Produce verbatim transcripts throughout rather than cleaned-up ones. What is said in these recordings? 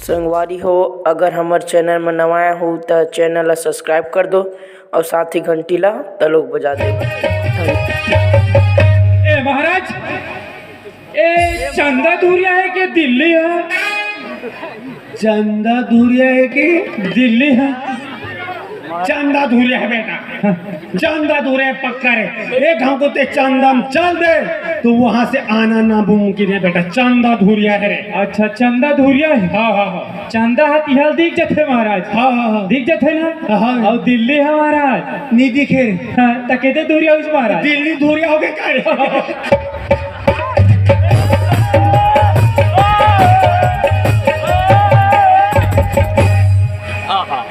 संगवारी हो, अगर हमर चैनल में नवा आए हो त चैनल ला सब्सक्राइब कर दो और साथ ही घंटी ला तलोक बजा दो। ए महाराज, ए चंदा धुरिया है कि दिल्ली है? चंदा धुरिया है कि दिल्ली है? चंदा धुरिया है बेटा, चंदा धुरिया है पक्का रे। एक घाव को ते चंदा में चल दे तो वहां से आना नामुमकिन है बेटा, चंदा धुरिया है रे। अच्छा, चंदा धुरिया है। हाँ, हाँ, हाँ। चंदा हा तिहा ल दिख जथे महाराज। हाँ, हाँ, हाँ। दिख जथे ना? हाँ, हाँ। अउ दिल्ली हा महाराज। नी दिखे रे। हाँ, त केते धुरिया होइस महाराज? दिल्ली धुरिया हो गे का रे?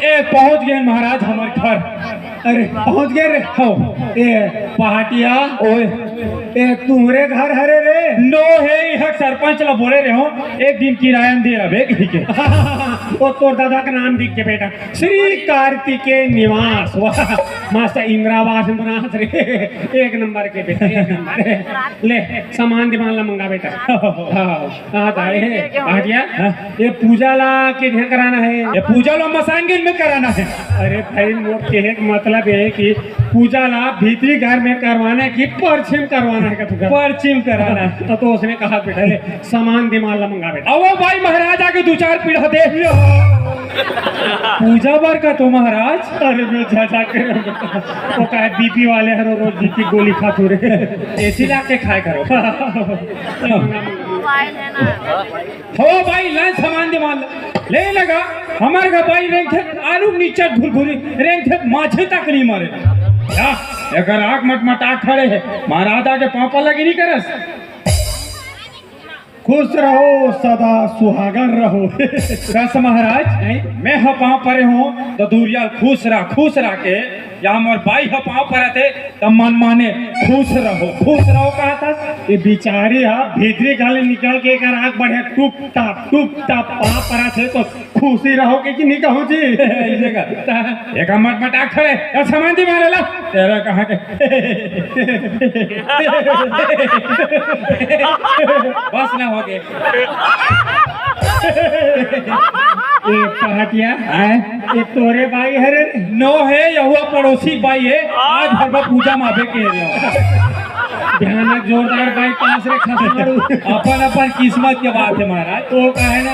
ए, पहुंच गेन महाराज हमर घर। अरे, पहुंच गे रे। हो। ए, पहाटिया। ओए। ए, तुम्हरे घर हरे रे? नो हे, इहाँ सरपंच ला बोले रहे हो, एक दिन किराया दे रहा बेग के। ओ, तोर दादा का नाम दिख के बेटा, श्री कार्तिकेय निवास। वाह, मस्त इंदिरावास बनास रे। एक नंबर के बेटा, एक नंबर। ले, सामान दिमान ला मंगा बेटा। हाँ, हाँ, हाँ, तो आए हैं। पहाटिया? हाँ। ये पूजा ला के घर कराना है? ये पूजा ला मसांगिन में कराना है। अरे भाई, मोर कहे के मतलब ये है कि पूजा ला भीतरी घर में करवाना है कि परछिम करवाना है का तू घर? परछिम कराना है। तो, तो उसने कहा, "बेटा, ले, सामान दिमान ला मंगा बेटा।" अवो भाई, महाराज आगे दू चार पीढ़ा दे। पूजा बर का तो महाराज? अरे, मैं जा, जा के वो का हे, बीपी वाले हर रोज बीपी गोली खाथों रे। एसी ला के खाए करो। हो भाई, लान सामान दिमान ला। ले लगा, हमर घर भाई रेंगथे, आलू नीचे घुरघुरी, रेंगथे माछी तक नहीं मरे। या, एकर आँख मटमटा खड़े हे, महाराज आगे पाँव पल्ला गिरी करस। खुश रहो, सदा सुहागन रहो। कस महाराज, मैं ह पाँव परे हों, त धुरिया खुश रह, खुश रह के, या मोर बाई ह पाँव परत हे, त मन माने खुश रहो, खुश रहो कहा था। ये बिचारी ह भीतरी घर ले निकल के एकर आँख बढ़े, टुप टाप, टुप टाप पाँव परत हे, तो खुशी रहो के कि नहीं कहो जी? ऐसे का? एका मटमटा खड़े, ए सामान दिमान ला। तेरा कहाँ के? बस ना हो गए। ए पहाटिया, हैं? ये तोरे बाई हरे रे? नो हे, यहुआ पड़ोसी बाई हे। आज भर में पूजा माफे के रहे हो। भयानक जोरदार बाई पास रे खसमारू। अपन अपन किस्मत के बात हे महाराज। वो का हे ना,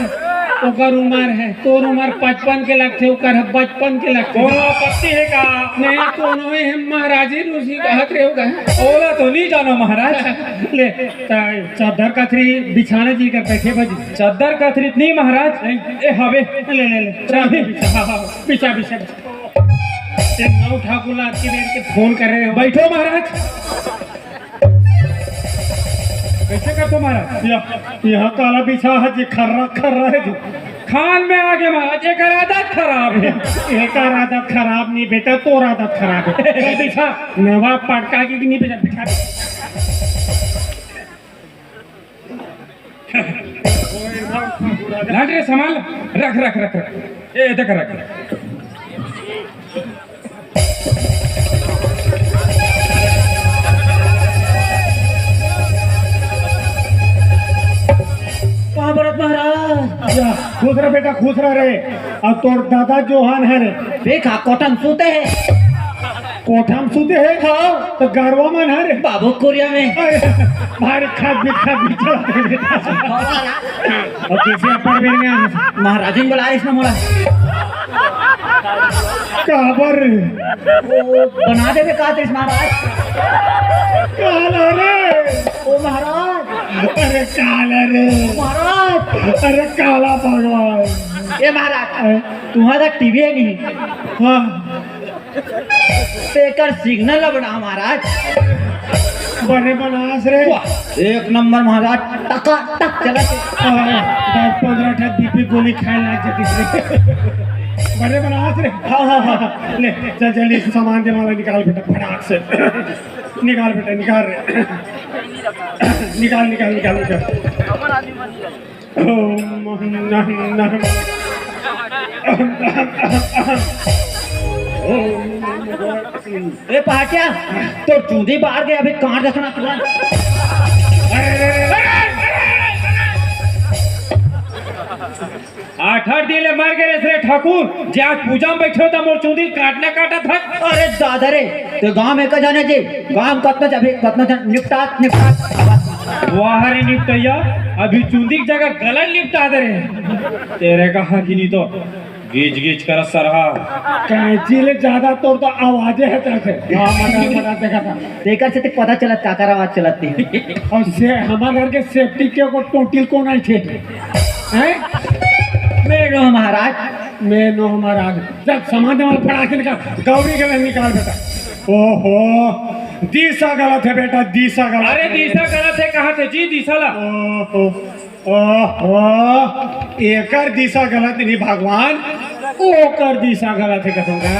ओकर उमर हे, तोर उमर पचपन के लगथे, ओकर ह बचपन के लगथे। कोनो आपत्ति हे का? नहीं, कोनो हे, महाराज ही रूसी कहत रहे होगा। ओला तो नहीं जानो महाराज। ले, त-, चद्दर कथरी बिछाना जी कर बैठे बजी। चद्दर कथरी नहीं महाराज। नहीं। ए हवे। ले, ले, ले। चल। हाँ, हाँ, बिछा, बिछा, बिछा। एक नौ ठाकुर ला आपके बेर के फोन कर रहे हो। बैठो महाराज। कैसे कर तुम्हारा? या, यहाँ काला बिछा है जी, खर्रा, खर्रा है जी। खान में आगे महाराज, एकर आदत खराब हे। एकर आदत खराब नहीं बेटा, तोर आदत खराब हे। चल बिछा। नवा पटका के नहीं बिछा, बिछा। लान रे सामान, रख, रख, रख, रख। ए, देख, रख। कहाँ परत महाराज? या, खुश रह बेटा, खुश रह रे। अउ तोर दादा जोहान हे रे। देखा, कोठा में सूते हे। कोठा में सूते हे? हाँ। तो गरवा मन हे रे। बाबू कुरिया में। अरे, भारी खाद भी, खाद भी चलाथे बेटा। अउ कैसे अपन बेर में आ? महाराजिन बुलाए इसने मोला। काबर? वो बना देबे का तेरे महाराज? काला रे। ओ महाराज। अरे काला रे। महाराज। अरे काला भगवान। ए महाराज, अरे। तुम्हारा टीवी हे नहीं? हाँ। तेकर सिग्नल बना महाराज। बने बनास रे। वाह, एक नंबर महाराज, टका टक चला के। हाँ, दस पंद्रह ठा बीपी गोली खाए लाग जाती रे। बने बनास रे। हाँ, हाँ, हाँ, हाँ। ले, चल जल्दी सामान दिमान ला निकाल बेटा, फटाक से। निकाल बेटा, निकाल रे। निकाल, निकाल, निकाल, निकाल। ओम नम नम। ए पहाटिया, तोर चूंदी बाहर गया, अभी काट देखना तुरंत। अरे, अरे, अरे, अरे, अरे, अरे। आठ हर दिन ले मर गे रे ठाकुर, जे आज पूजा में बैठे हो त मोर चुंदी काटना काटत हस। अरे दादा रे, तो गांव में का जाने जी, गांव में कतना जब कतना जन निपटात निपटात। वाह रे निपटैया, अभी चुंदी की जगह गला निपटा दे रे। तेरे कहा कि नहीं तो गीच गीच कर सरहा। कैंची ले ज्यादा तोर तो आवाजे है, चाचे। हाँ, मना, मना, देखा था। तेकर से ते पता चलत काकर आवाज चलत नहीं। और से हमारे घर के सेफ्टी के को टोटिल कौन आई थे? हैं? मैं नो महाराज। मैं नो महाराज। जब सामान वाला फड़ा के निकाल, गौरी के लिए निकाल बेटा। ओहो, दिशा गलत है बेटा, दिशा गलत अरे है। दिशा गलत है, कहा थे जी दिशा ला। ओहो, ओहो, एकर दिशा गलत नहीं भगवान, ओकर दिशा गलत है कहूँगा।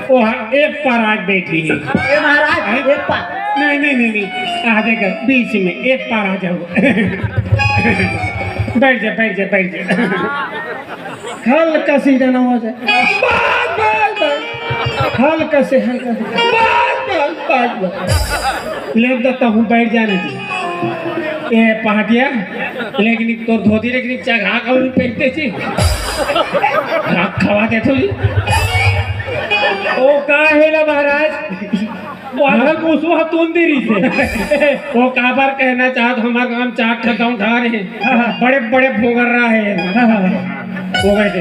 ओ हाँ, एक पर आज बैठी है। ए महाराज, एक पर। नहीं, नहीं, नहीं, नहीं, आ देखो, बीच में एक पर आ जाओ। बैठ जा, बैठ जा, बैठ जा। हल्का सी जना हो जाए। बस, बस, बस। हल्का से, हल्का से। बस, बस, बस, बस। ले तो कहूँ बैठ जाने जी। ए पहाटिया, लेकिन तोर धोती लेकिन चघा कौन पहनते जी? राख खवा दे तू जी। ओ का है ला महाराज? वाला मुसवा तुम दे रही से। वो काबर कहना चाहत, हमारे गांव चार ठा गांव ढार है। हाँ, हाँ। बड़े बड़े भोगर्रा है। हाँ, हाँ, हाँ। वो गए थे।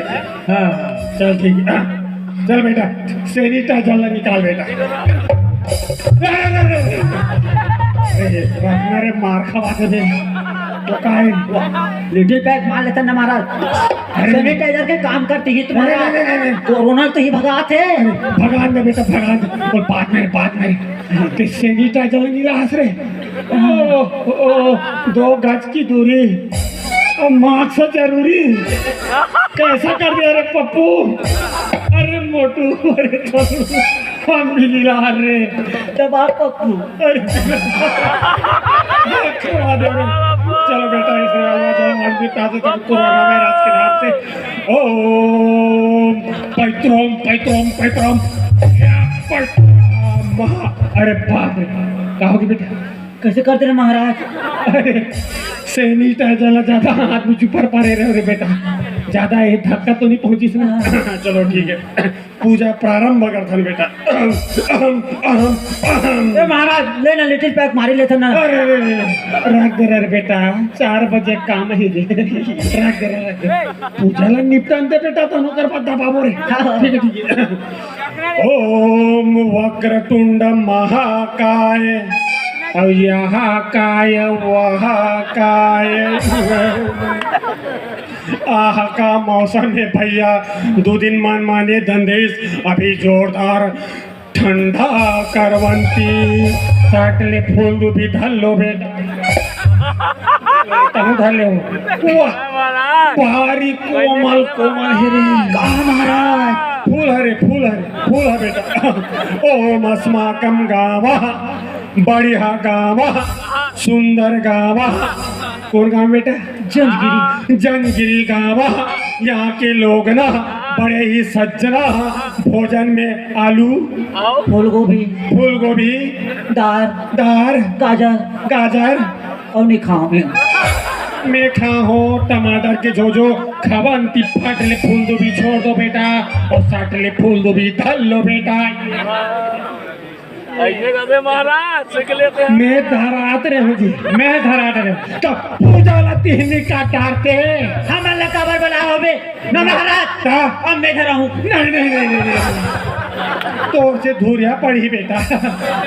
हाँ, हाँ। चल ठीक है। चल बेटा, सैनिटाइजर ला निकाल बेटा। अरे, रखना रे, मार खवा दे बे। तो का है? लिटिल पैक मार लेता ना महाराज। अरे, सैनिटाइजर के काम करती ही तुम्हारा। नहीं, नहीं, नहीं, नहीं। कोरोना तो ही भगात है। भगान दे बेटा, भगान दे। और बाद में, बाद में। ते सैनिटाइजर नहीं ला हंस रे। ओ, ओ, दो गज की दूरी और मास्क जरूरी। कैसा कर दिया रे पप्पू? अरे मोटू, अरे छोटू, हम भी नहीं ला रे। दबा पप्पू। अरे, खवा दे रे। चलो बेटा, इस राजा जाओ, आज भी ताजे तक कोरोना वायरस के नाम से। ओम पैत्रोम, पैत्रोम, पैत्रोम। या पैत्रोम। अरे बाप रे, का होगी बेटा? कैसे कर दे रहे महाराज? अरे, सैनिटाइजर ला ज्यादा हाथ में चुपर पड़े रहे रे बेटा, ज्यादा ये धक्का तो नहीं पहुंची इसमें? चलो ठीक है, पूजा प्रारंभ करथन बेटा। अहम, अहम, अहम। ए महाराज, ले ना लिटिल पैक मारी लेथन ना। अरे, अरे, अरे, रख दे रे बेटा, चार बजे काम ही रे। रख दे रे, रख दे। पूजा ला निपटन दे बेटा, तनु कर बाद दबाबो रे। हाँ, हाँ। ठीक है, ठीक है। ओम वक्रतुंड महाकाय, अउ यहाँ काय, वहाँ काय। आह, का मौसम है भैया, दो दिन मन माने धंधेश, अभी जोरदार ठंडा करवंती। साट ले फूल दुभी धर लो बेटा। तहूँ धर ले हो। वाह, भारी कोमल कोमल हे रे। का महाराज? फूल हरे, फूल हरे, फूल है बेटा। ओम अस्माकम गावः, बढ़िया गावः, सुंदर गावः। कौन गांव बेटा? जंजगिरी। जंजगिरी गावः। यहाँ के लोग ना बड़े ही सज्जना। भोजन में आलू, फूलगोभी, फूलगोभी, दार, दार, गाजर, गाजर। अउ नहीं खाओ मैं। मैं खाहूँ टमाटर के झोझो, खवन ती फट ले फूल दुभी छोड़ दो बेटा, और सट ले फूल दुभी धर लो बेटा। ऐसे कहते महाराज, सीख लेते हैं। मैं धरात रहे हूँ जी, मैं धरात रहे हूँ। तो पूजा ला तिहनी का टारते हैं। हमन ला काबर बुलाओ बे? ना महाराज, का? अब मैं धरा हूँ। नहीं, नहीं, नहीं, नहीं, नहीं। तोर से धुरिया पड़ी बेटा।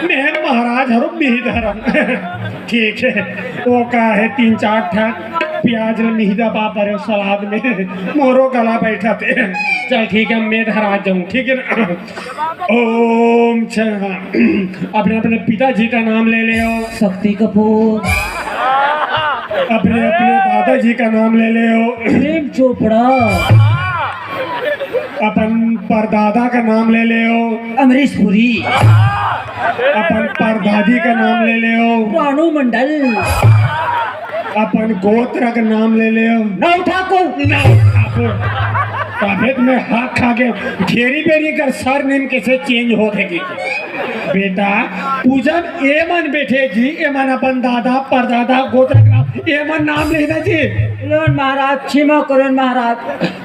मैं महाराज हरो, मी धरा। ठीक है, वो का है, तीन चार ठा प्याज ल मिहिदा पा परे सलाद में, मोरो गला बैठा थे। चल ठीक है, मैं धरा जाऊँ, ठीक है ना? ओम छ-, अपने अपने पिताजी का नाम ले ले हो। शक्ति कपूर। अपने अपने दादाजी का नाम ले ले हो। प्रेम चोपड़ा। अपन परदादा का नाम ले ले हो। अमरीश पुरी। अपन परदादी का नाम ले ले हो। रानू मंडल। अपन गोत्र का नाम ले ले हो। नौ ठाकुर। नौ ठाकुर। तभे तो मैं हक खा के घेरी बेरी कर सरनेम कैसे चेंज होत हे कि। बेटा, पूजा में ए मन बैठे जी, ए मन अपन दादा, परदादा, गोत्र का, ए मन नाम लेना जी। लोन महाराज, क्षमा करो महाराज,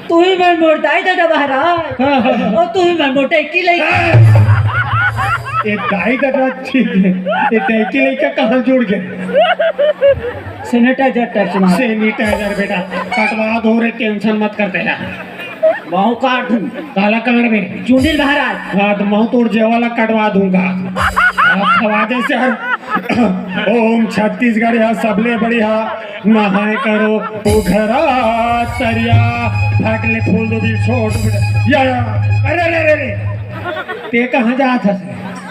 तू ही मन मोर दाई ददा महाराज। हाँ, हाँ, हाँ। और तू ही मन मोर टैकी लइका। ए दाई ददा ठीक है, ए टैकी लइका कहाँ जुड़ गए? सैनिटाइजर टैक्स महाराज। सैनिटाइजर बेटा, कटवा दो रे, टेंशन मत करते हैं। महू काट दूं। काला कांड में। चुंडिल महाराज। हाँ, तो महू तोर जेवा ला कटवा दूंगा। आप खवा दे सर। ओम छत्तीसगढ़ यहाँ सबले बढ़िया, नहाए करो उघरा तरिया, फाटले फूल दो भी छोट बेटा। या, या, अरे, अरे, अरे, अरे, ते कहाँ जात हस?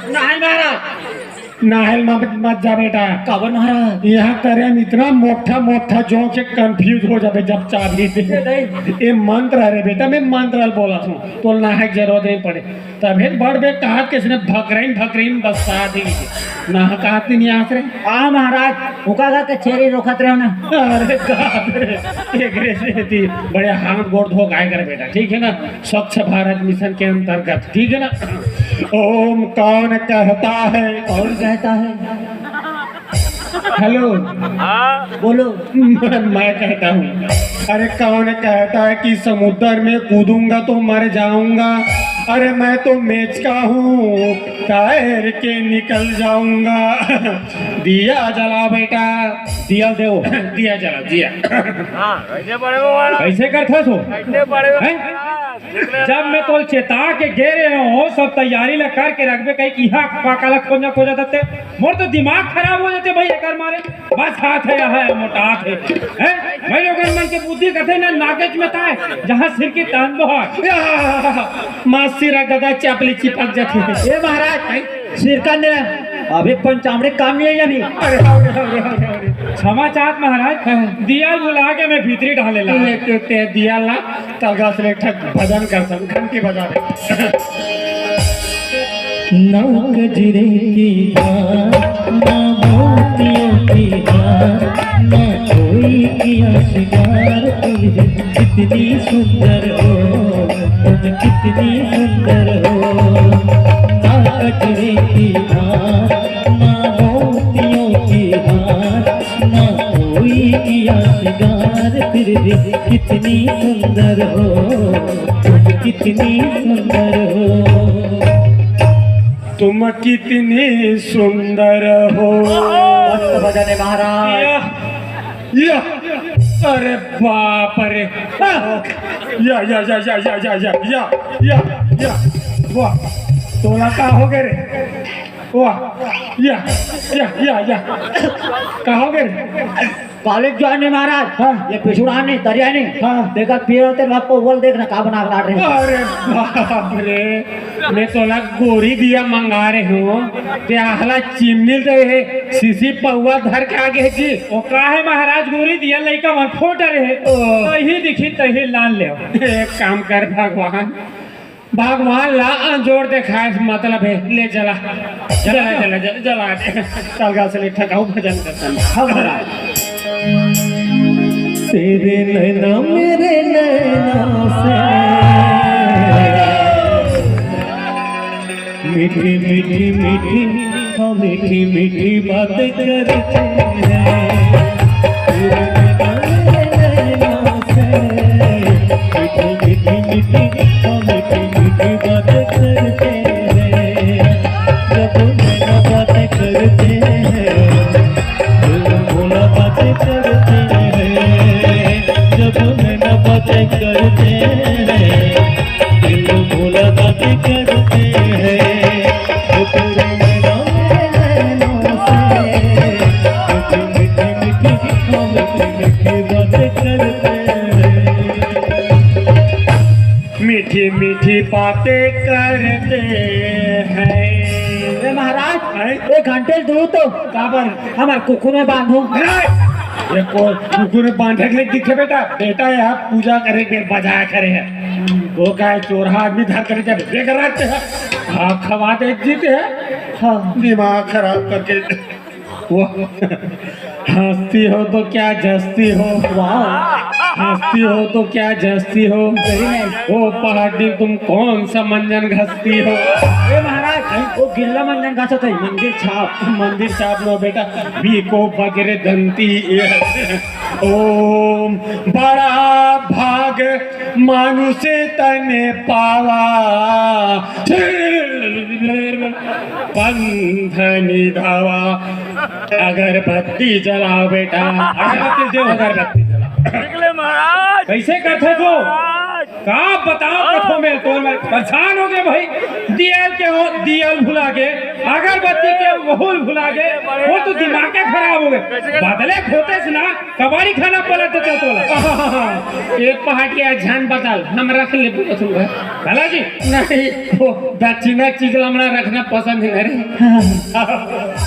नहीं महाराज। नाहल में मत, मत जा बेटा। काबर महाराज? यहाँ करे में इतना मोटा मोटा जोंक के कंफ्यूज हो जाबे जब चाबी दे। ये नहीं। ये मंत्र हरे बेटा, मैं मंत्र बोला हूँ, तो नाहक जरूरत नहीं पड़े। तभे बड़ बे कहात किसने भकरइन भकरइन बसा दी। नाहक आदमी नहीं आत रे। आ महाराज, उका का कचेरी रोकत रहो ना। अरे बाप रे, एकरे से थी बड़े हाथ गोड़ धो गाय कर बेटा, ठीक है ना? स्वच्छ भारत मिशन के अंतर्गत, ठीक है ना? ओम कौन कहता है? कौन कहता है? हेलो। हाँ। बोलो। मैं, मैं कहता हूँ। अरे कौन कहता है कि समुद्र में कूदूंगा तो मर जाऊंगा? अरे मैं तो मेचका हूँ, तैर के निकल जाऊंगा। दिया जला बेटा। दिया देव। दिया जला, दिया। हाँ, कैसे पड़ेगा महाराज? कैसे करथस हो? कैसे पड़ेगा हैं? महाराज? जब मैं तोल चेता के गे रहे हो, सब तैयारी ला करके रखबे, कहीं कि यहाँ पाका ला खोजना खोजा देते, मोर तो दिमाग खराब हो जाते भाई, एकर मारे। बस हाथ है, यहाँ है, मोटा हाथ है। हैं? भाई लोगन मन के बुद्धि कथे ना नागेच में ताय, जहाँ सिर की तान बोहार। या, मासी रा गदा चापली चिपक जाती है। ए महाराज, सिरकंद ने अभी पंचामृत काम नहीं है अभी। अरे, अरे, अरे, अरे, अरे। क्षमा चाहत महाराज, हाँ। दिया बुला के मैं भीतरी डाले ला। ले के ते दिया ला, तलगा से एक ठक भजन कर सन, घंटी बजा दे। नौ गजरे की धार, ना मोतियों की हार, ना कोई किया श्रृंगार तुझे, कितनी सुंदर हो, तुम कितनी सुंदर हो। ना गजरे की धार, ना मोतियों की हार, ना कोई किया श्रृंगार, फिर भी कितनी सुंदर हो, तुम कितनी सुंदर हो। तुम कितनी सुंदर हो। मस्त भजन है महाराज। या, या, अरे बाप रे। या, या, या, या। वाह, तोला का हो गए रे? वाह, या, या, या, या। का हो गए रे? कॉलेज ज्वाइन है महाराज। हाँ। ये पिछुड़ा नहीं, दरिया नहीं। हाँ। देखा, पीर होते मैं आपको बोल देखना, का बना के लाट रहे हैं। अरे बाप रे, मैं तोला गोरी दिया मंगा रहे हूँ, ते आहला चिमनी दे है, सीसी पौवा धर के आगे जी। ओ का है महाराज, गोरी दिया लइका मन फोट रहे हैं। ओ। तही दिखी, तही लान ले। एक काम कर भगवान, भगवान ला अंजोर देखाए से मतलब है, ले जला, जला, जला, जला, जला दे। तलगा से ले ठकाऊ भजन करता है। हाँ महाराज। तेरे नैना मेरे नैना से मीठी मीठी मीठी, हाँ, मीठी मीठी बातें करते हैं। तेरे नैना से मीठी मीठी मीठी, हाँ, मीठी मीठी बातें करते हैं। जब नैना बातें करते हैं, दिल भोला बातें करते हैं। जब नैना बातें करते हैं, दिल भोला बातें करते हैं। वो तेरे नैना मेरे नैना से मीठी मीठी मीठी, हाँ, मीठी मीठी बातें करते हैं। मीठी मीठी बातें करते हैं। ए महाराज, हैं? एक घंटे दूर तो काबर? हमार कुकुर में बांधो। अरे, ये को कुकुर में बांधे के लिए दिखे बेटा? बेटा, यहाँ पूजा करे के बजाया करे है। वो का है, चोरहा आदमी धर करे जब देख रहे हैं। हाँ, खवा दे जीते हैं। हाँ। दिमाग खराब करके। वो हंसती हो तो क्या जसती हो? वाह। हंसती हो तो क्या जस्ती हो? ओ पहाड़ी, तुम कौन सा मंजन घसती हो? ए महाराज, वो गिल्ला मंजन घसत है। मंदिर छाप। मंदिर छाप लो बेटा। बीको बगरे दंती। ओम बड़ा भाग मानुष तन पावा, बंधन धावा। अगरबत्ती जलाओ बेटा। अगरबत्ती दे, अगरबत्ती जलाओ। निकले महाराज। कैसे करथे तू? महाराज। का बताओ कथो में तो मैं परेशान हो गए भाई। दियल के हो, दियल भुला के, अगरबत्ती के वहूल भुला के, वो तो दिमाग के खराब हो गए। बदले खोते से ना कबाड़ी खाना पलट देते तोला। एक पहाटिया झन बदल, हम रख ले पूरा सुन। भला जी। नहीं, वो दक्षिणा चीज ला हमरा रखना पसंद है रे।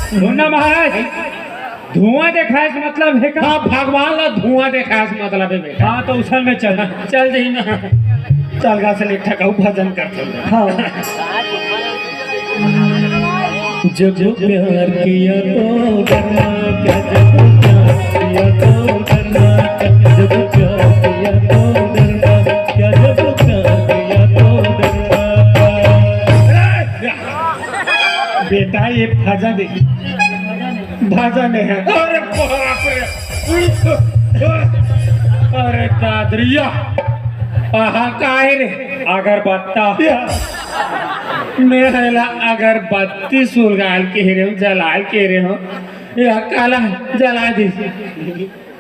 सुनना महाराज, धुआं देखाए से मतलब है का? हाँ, भगवान ला धुआं देखाए से मतलब है बेटा। हाँ, तो उसल में चल। चल जही ना। चल गा से एक ठका भजन करते हैं। हाँ। जब प्यार किया तो डरना क्या, जब प्यार किया तो डरना क्या, जब प्यार किया तो डरना क्या, जब प्यार किया तो डरना। बेटा, ये भजन है, भजन है। अरे बाप रे, अरे कादरिया, आहा, काय रे? अगरबत्ता। या। मैं हेला अगरबत्ती सुलगाल के रे हूँ, जलाल के रे हूँ। या काला जला दी।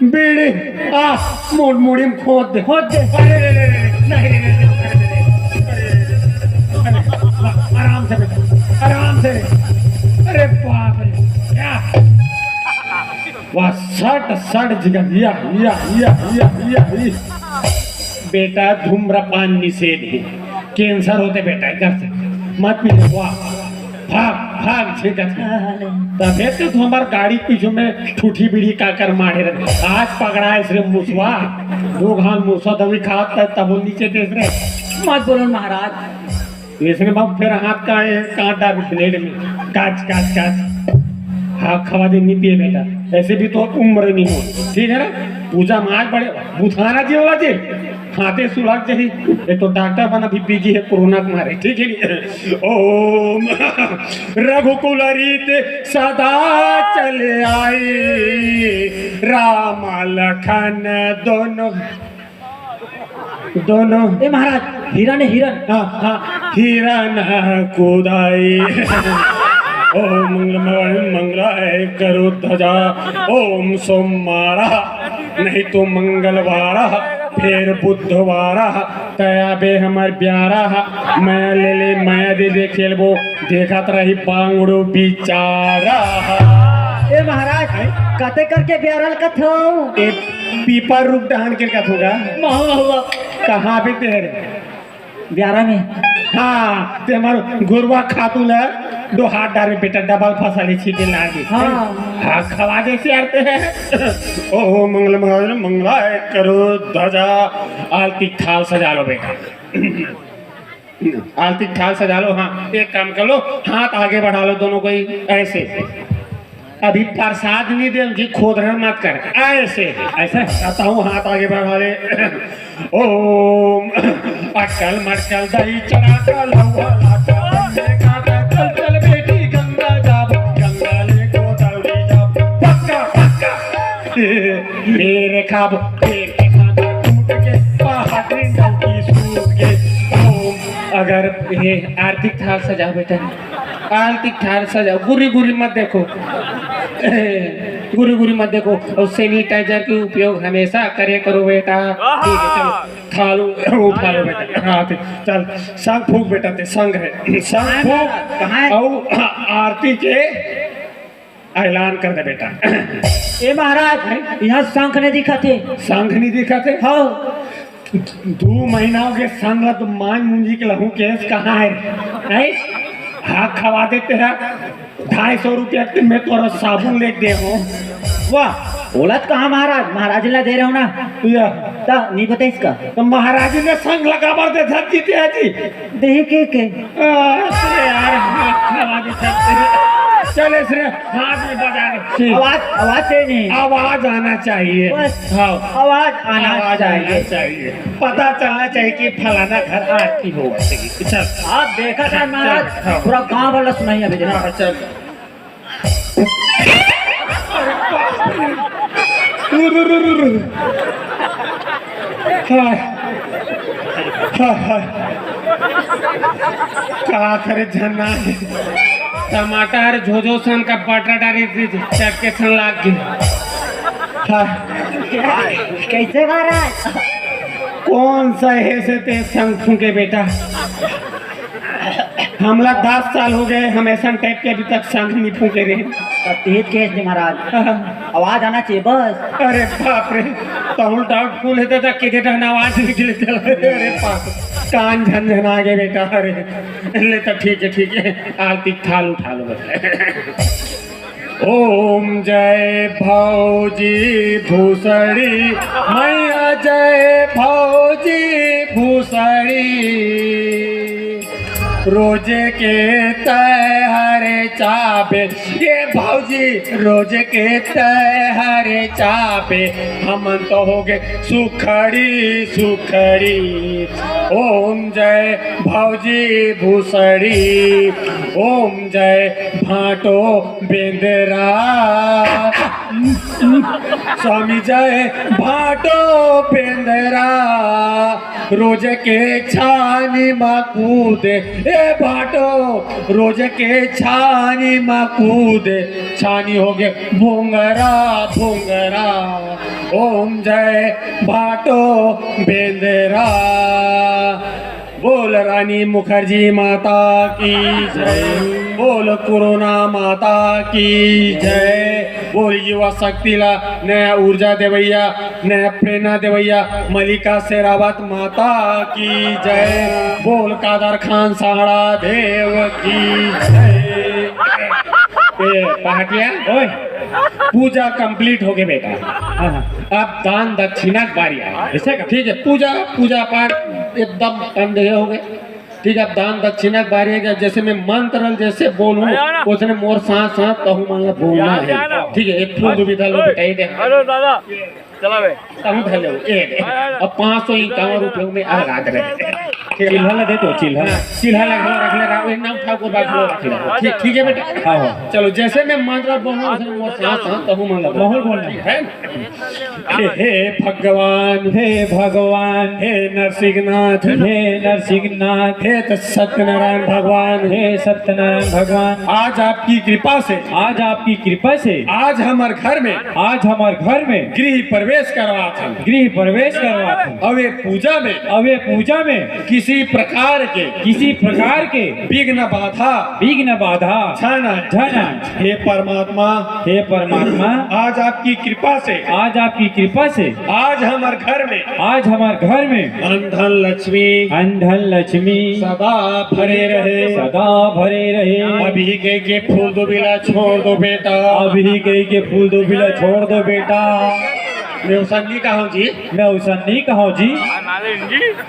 बीड़ी, आ, मोड़ मोड़ी में खोद दे। खोद दे। अरे, रे, रे, रे, रे, नहीं, रे, रे, रे, अरे, अरे, आराम से बेटा, आराम से। अरे बाप रे, क्या? वाह, सट, सट जिगर, या, या, या, या, या, या। बेटा, धूम्रपान निषेध है, कैंसर होते बेटा, इधर से मत पीजिए। वाह, भाग, भाग, छींकत है। तबे तो हमार गाड़ी पीछू में ठूठी बीड़ी का कर मारे रहे। आज पकड़ा है सिर्फ मुसवा, दो घाल मुसवा दवी खात है, तब वो नीचे देख रहे। मत बोलो महाराज। इसने बाप फिर हाथ का ये कांटा भी ब्लेड में, काच, काच, काच। हाँ, खवा दे, नहीं पिए बेटा, ऐसे भी तो उम्र नहीं हो, ठीक है ना? पूजा में आज बड़े बुथाना जी वाला जी, हाथे सुलग जाही। ये तो डॉक्टर बना भी पीजी है कोरोना के मारे, ठीक है नहीं? ओम रघुकुल रीत सदा चले आई, राम लखन दोनों, दोनों। ए महाराज, हिरण है, हिरण। हाँ, हाँ, हिरण कुदाई। ओम मंगल मंगलाय करो ध्वजा। ओम सोमवारा, नहीं तो मंगलवारा, फिर बुधवारा। तया बे हमर प्यारा, मैं ले ले, मैं दे दे खेलबो, देखत रही बांगड़ो बिचारा। ए महाराज, कते करके प्यारा कथो? ए पीपर रुख डहान के कथोगा। महुआ हुआ। कहाँ पे तेरे? ब्यारा में। हाँ, ते हमार गोरवा खातू ला दो हाथ डारे बेटा, डबल फसल ही छीटे लागे। हाँ। हाँ, खवा दे से आते हैं। ओम मंगल मंगल मंगलाय करो ध्वजा। आलती थाल सजा लो बेटा। आलती थाल सजा लो। हाँ, एक काम कर लो, हाथ आगे बढ़ा लो दोनों कोई, ऐसे। अभी प्रसाद नहीं दे जी, खोद रहे मत कर, ऐसे। ऐसे? कहता हूँ, हाथ आगे बढ़ा ले। ओम अटकल मटकल दही चढ़ा कर लौआ लाकर बनने का था। चल चल बेटी गंगा जाब, गंगा ले को दौड़ी जाब। पक्का पक्का। मेरे खाब, मेरे खाब टूट के, पहाड़ी नौकी सूत के। ओम अगर ये आरती थाल सजा बेटा, आरती थाल सजा, गुरी गुरी मत देखो। गुरी गुरी मत देखो। और सैनिटाइजर के उपयोग हमेशा करे करो बेटा। ठीक है, चलो, थाल उठा लो बेटा। हाँ, ठीक। चल, संग फूक बेटा, ते संग है, संग फूक। कहाँ है? और आरती के ऐलान कर दे बेटा। ए महाराज, यहाँ शंख नहीं दिखत हे। शंख नहीं दिखत हे? हाँ। दू महीना हो गए, संग ला तो मान मुंजी के लहू केस कहाँ है? हैं? हाँ, खवा देते हैं। ढाई सौ रुपया के मैं तोरा साबुन ले दे हो। वाह, बोलत कहाँ महाराज, महाराज ला दे रहे हो ना। या। त नहीं बताइस का? त महाराज ने संग लगा बर दे धर जीते हैं जी। देखे के? अरे यार, आवाज उठा दे। चल, इसने हाथ में बजा दे। ठीक। आवाज, आवाज से नहीं। आवाज आना चाहिए। बस। हाँ। आवाज आना आवाज आना चाहिए। चाहिए। पता चलना चाहिए कि फलाना घर आरती हो गई। चल। आप देखा था महाराज, चल, हाँ। पूरा गांव वाला सुनाई अभी देखो। हाँ, चल। हाय। हाय, हाय। का करे झन्ना हे। टमाटर झोझो सन का बटा डारी चटके सन लाग गे। हाय। कैसे महाराज? कौन सा हे से ते संग फूके बेटा? हमला दस साल हो गए, हम ऐसा टाइप के अभी तक संग नहीं फूके रहे। तो तेज कैसे महाराज? आवाज आना चाहिए बस। अरे बाप रे, तहूँ डाउटफुल है तो किधर रहना आवाज निकले चला। अरे बाप, कान झनझना गए बेटा। अरे ले तो ठीक है, ठीक है, आरती थाल उठा लो बस। ओम जय भौजी भूसड़ी मैया, जय भौजी भूसड़ी। रोज के तैहर चाबे, ये भौजी, रोज के तैहर चाबे, हमन तो हो गए सुखड़ी सुखड़ी। ओम जय भौजी भूसड़ी, ओम जय भाटो बेंदरा। स्वामी जय भाटो बेंदरा, रोज के छानी मा कूदे। ए भाटो, रोज के छानी मा कूदे, छानी हो गए भोंगरा भोंगरा। ओम जय भाटो बेंदरा। बोल रानी मुखर्जी माता की जय, बोल कोरोना माता की जय, बोल युवा शक्ति ला नया ऊर्जा देवैया, नया प्रेरणा देवैया मलिका शेरावत माता की जय, बोल कादर खान साहड़ा देव की जय। ए, पहाटिया, ओए, पूजा कंप्लीट हो गए बेटा। हाँ, हाँ। अब दान दक्षिणा के बारी आए। ऐसे का? ठीक है, पूजा, पूजा पाठ एकदम ठंडे हो गए। ठीक है, अब दान दक्षिणा के बारी आए। जैसे मैं मंत्र जैसे बोलूँ, आया ना। उसने मोर साथ साथ कहूँ, मतलब बोलना आया है। ना। ठीक है, एक फूल दुविधा लो, ओए, बताइए दे। हेलो दादा, चला बे। कहूँ धर लो, ए दे। आया ना। अब पाँच सौ इक्यावन रुपयों में अलग रहे। चिल्हा ला दे तो, चिल्हा ला। हाँ, चिल्हा ला घलो रख ले, राव, एक नाम ठाकुर बा घलो रख ले। ठीक, ठीक है बेटा? हाँ, हाँ। चलो, जैसे मैं मंत्र बोलूँ, उसने मोर साथ साथ कहूँ, मतलब माहौल बोलना है। ठीक है ना? हे, हे भगवान, हे भगवान, हे नरसिंहनाथ, हे नरसिंहनाथ, हे त सत्यनारायण भगवान, हे सत्यनारायण भगवान, आज आपकी कृपा से, आज आपकी कृपा से, आज हमर घर में, आज हमर घर में गृह प्रवेश करवात हन। गृह प्रवेश करवात हन। अब ये पूजा में, अब ये पूजा में किसी प्रकार के, किसी प्रकार के विघ्न बाधा, विघ्न बाधा झन आए। झन आए। हे परमात्मा, हे परमात्मा, आज आपकी कृपा से, आज आपकी कृपा से, आज हमर घर में, आज हमर घर में धन धन लक्ष्मी, धन धन लक्ष्मी सदा भरे रहे। सदा भरे रहे। अभी कह के फूल दुबिला छोड़ दो बेटा। अभी कह के फूल दुबिला छोड़ दो बेटा। मैं उसन नहीं कहूँ जी। मैं उसन नहीं कहूँ जी।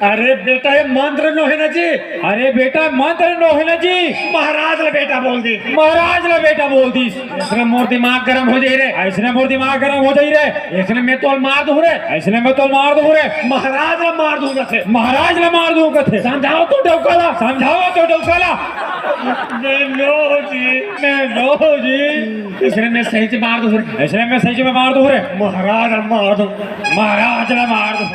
अरे बेटा, ये मंत्र नो है ना जी। अरे बेटा, मंत्र नो है ना जी। महाराज ला बेटा बोल दी। महाराज ला बेटा बोल दी। इसने मोर दिमाग गरम हो जाई रे। इसने मोर दिमाग गरम हो जाई रे। इसने मैं तोल मार दूँ रे। इसने मैं तोल मार दूँ रे। महाराज ला मार दूँ कथे। महाराज ला मार दूँ कथे। समझाओ तो डौका ला। समझाओ तो डौका ला। मैं नो जी। मैं नो जी। इसने मैं सही से मार दूँ रे। इसने मैं सही से मैं मार दूँ रे। महाराज ला मार दूँ। महाराज ला मार दूँ।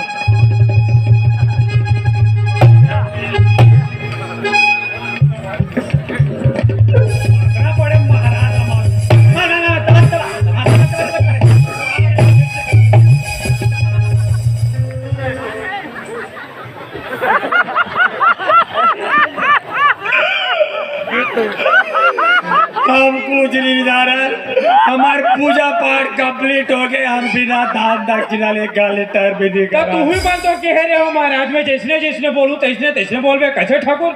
हम कुछ नहीं जा रहा है, हमारे पूजा पाठ का कंप्लीट हो गए, हम बिना दान दक्षिणा ले गाली टायर भी नहीं तो करा। तू ही बन तो कह रहे हो महाराज, मैं जैसने जैसने बोलूं तैसने तैसने बोलबे, कैसे ठाकुर?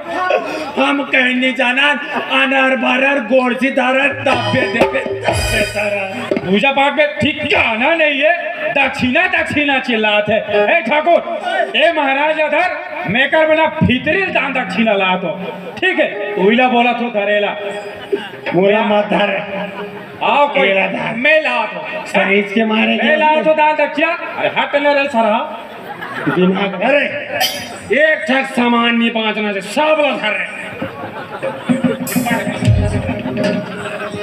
हम कहीं नहीं जाना, अनर बरर गोरसी धरर, तब्बे देबे, तब्बे धरर। पूजा पाठ में ठिकाना नहीं है, दक्षिणा दक्षिणा चिल्लात है। ए ठाकुर, ए महाराज अधर, मेकर बना भीतरी दान दक्षिणा लात हो, ठीक है? उइला बोला तू धरेला। बोला मत धर। आओ कोई। मेला धार। मैं लात हो। सरीज के मारे मैं के लात हो दान दक्षिणा। अरे हट न रे सरहा। दिमाग, अरे, एक ठक सामान नहीं बांचना से सब ला धर रे।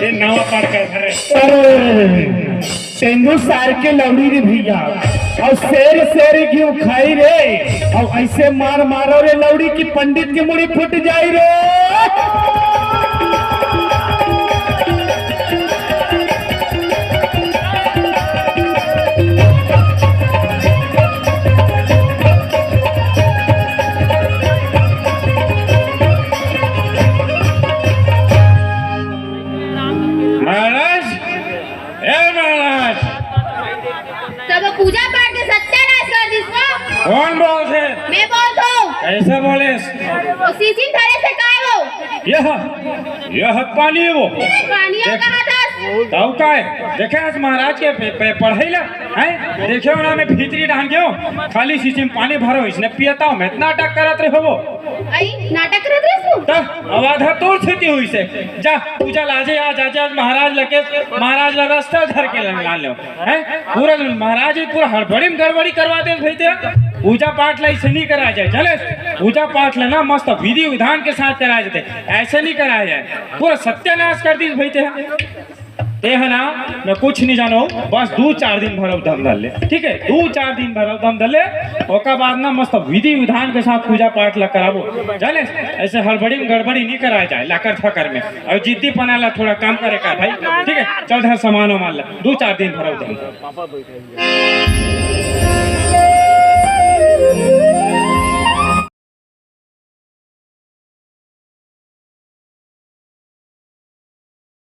ये नवा पड़ कर धर रे। अरे, तेंदू सार के लौड़ी रे भैया, अउ शेर शेर क्यों खाई रे, अउ ऐसे मार मारो रे लौड़ी की पंडित की मुड़ी फुट जाई रे। महाराज, ए महाराज। सब पूजा पाठ के सत्यानाश कर दिस वो। कौन बोलथे? मैं बोलत हूँ। कैसे बोलेस? वो सीसी धरे से काय वो? यह, यह पानी वो। पानी हो देख, कहा था? ताऊ काय? देखे आज महाराज के पे, पे, पढ़ाई ला, हैं? देखे हो ना, मैं भीतरी डाहन गयो, खाली सीसी में पानी भरो, इसने पियता हूँ, मैं इतना नाटक करत रहे हो वो। आई, नाटक करत रहे तू? तब अब आधा तोर छुट्टी हुई से। जा, पूजा लाजे आज, आज, आज महाराज लगे, महाराज ला रास्ता धर के लान, लान लो। हैं? पूरा महाराज ही पूरा हड़बड़ी में गड़बड़ी करवा दे भाई ते। पूजा पाठ ला ऐसे नहीं कराया जाए, चले? पूजा पाठ ला ना मस्त विधि विधान के साथ कराया जाते, ऐसे नहीं कराया जाए। पूरा सत्यानाश कर दी भाई ते। ते है ना, मैं कुछ नहीं जानो, बस दू चार दिन भर दम धर ले, ठीक है? दू चार दिन भर दम धर ले, ओकर बाद ना मस्त विधि विधान के साथ पूजा पाठ ला कराबो, जाने? ऐसे हड़बड़ी में गड़बड़ी नहीं कराया जाए, लाकर थाकर में, और जिद्दीपना ला थोड़ा कम करे का भाई, ठीक है? चल धर सामान वामान ला, दू चार दिन भर दम धर।